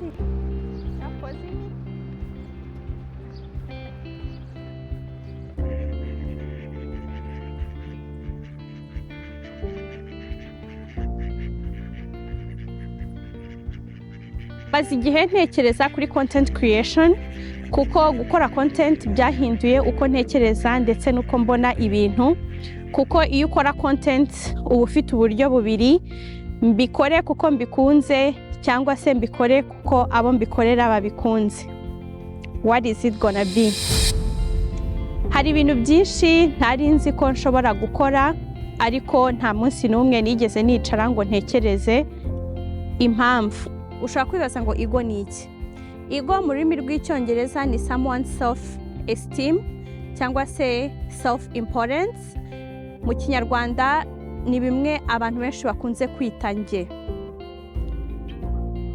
Yakoze imiti. Maze igihe ntekereza kuri content creation, kuko gukora content byahinduye uko ntekereza ndetse n'uko mbona ibintu. Kuko iyo ukora content uba ufite uburyo bubiri: mbikore kuko mbikunze, cyangwa se mbikore kuko abo mbikorera babikunze. What is it gonna be? Hari ibintu byinshi ntari nzi ko nshobora gukora, ariko nta munsi n'umwe nigeze nicara ngo ntekereze impamvu. Ushobora kwibaza ngo ego ni iki? Ego mu rurimi rw'Icyongereza ni someone self esteem cyangwa se self importance. Mu Kinyarwanda ni bimwe abantu benshi bakunze kwita njye.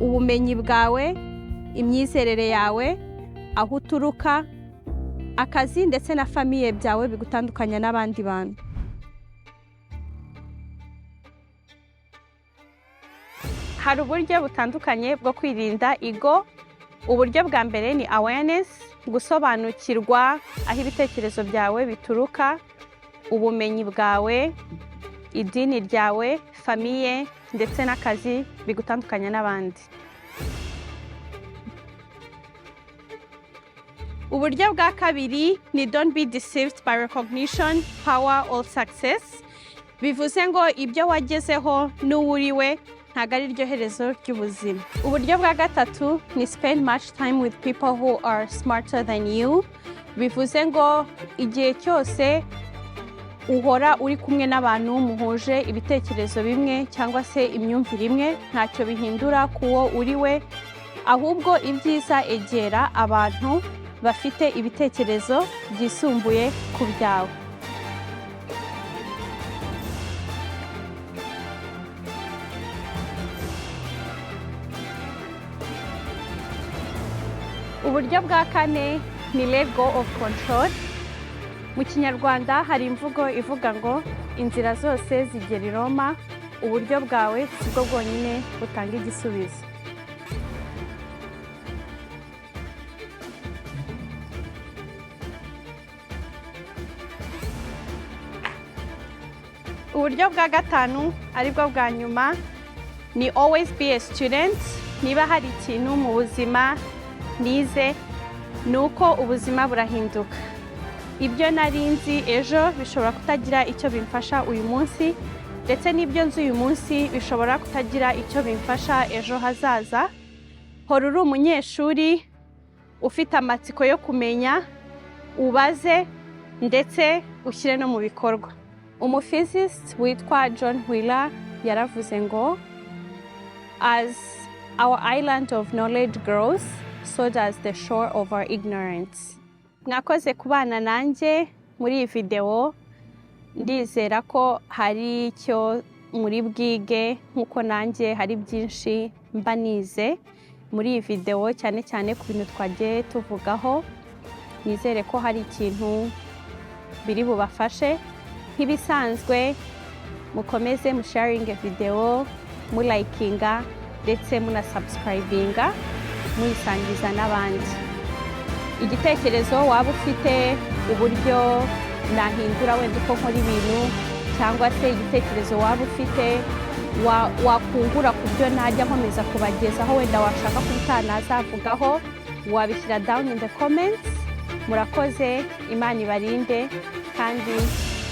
Ubumenyi bwawe, imyizerere yawe, aho uturuka, akazi ndetse na famille byawe bigutandukanya n'abandi bantu. Hari uburyo butandukanye bwo kwirinda ego. Uburyo bwa mbere ni awareness, gusobanukirwa aho ibitekerezo byawe bituruka, ubumenyi bwawe, idini ryawe, famille ndetse n'akazi bigutandukanya n'abandi. Uburyo bwa kabiri ni don't be deceived by recognition, power or success. Bivuze ngo ibyo wagezeho n'uwo uri we ntabwo ari ryo herezo ry'ubuzima. Uburyo bwa gatatu ni spend much time with people who are smarter than you. Bivuze ngo igihe cyose uhora uri kumwe n'abantu muhuje ibitekerezo bimwe cyangwa se imyumvire imwe, ntacyo bihindura ku wo uri we. Ahubwo ibyiza, egera abantu bafite ibitekerezo byisumbuye ku byawe. Uburyo bwa kane ni let go of control. Mu Kinyarwanda hari imvugo ivuga ngo inzira zose zigera i Roma. Uburyo bwawe si bwo bwonyine butanga igisubizo. Uburyo bwa gatanu, aribwo bwa nyuma, ni always be a student. Niba hari ikintu mu buzima nize, ni uko ubuzima burahinduka. Ibyo nari nzi ejo bishobora kutagira icyo bimfasha uyu munsi, ndetse n'ibyo nzi uyu munsi bishobora kutagira icyo bimfasha ejo hazaza. Hora uri umunyeshuri ufite amatsiko yo kumenya, ubaze ndetse ushyire no mu bikorwa. Umuphysicist witwa John Wheeler yaravuze ngo "As our island of knowledge grows, so does the shore of our ignorance." Mwakoze kubana nanjye muri iyi videwo. Ndizera ko hari icyo muri bwige, nk'uko nanjye hari byinshi mba nize muri iyi videwo, cyane cyane ku bintu twagiye tuvugaho. Nizere ko hari ikintu biri bubafashe. Nk'ibisanzwe, mukomeze musharinge videwo, mulayikinga ndetse munasubscribinga, muyisangiza n'abandi. Igitekerezo waba ufite, uburyo nahindura wenda uko nkora ibintu, cyangwa se igitekerezo waba ufite wakungura ku byo najya nkomeza kubagezaho, wenda washaka ko utanazavugaho, wabishyira down in the comments. Murakoze, Imana ibarinde kandi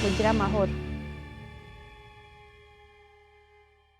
mugire amahoro.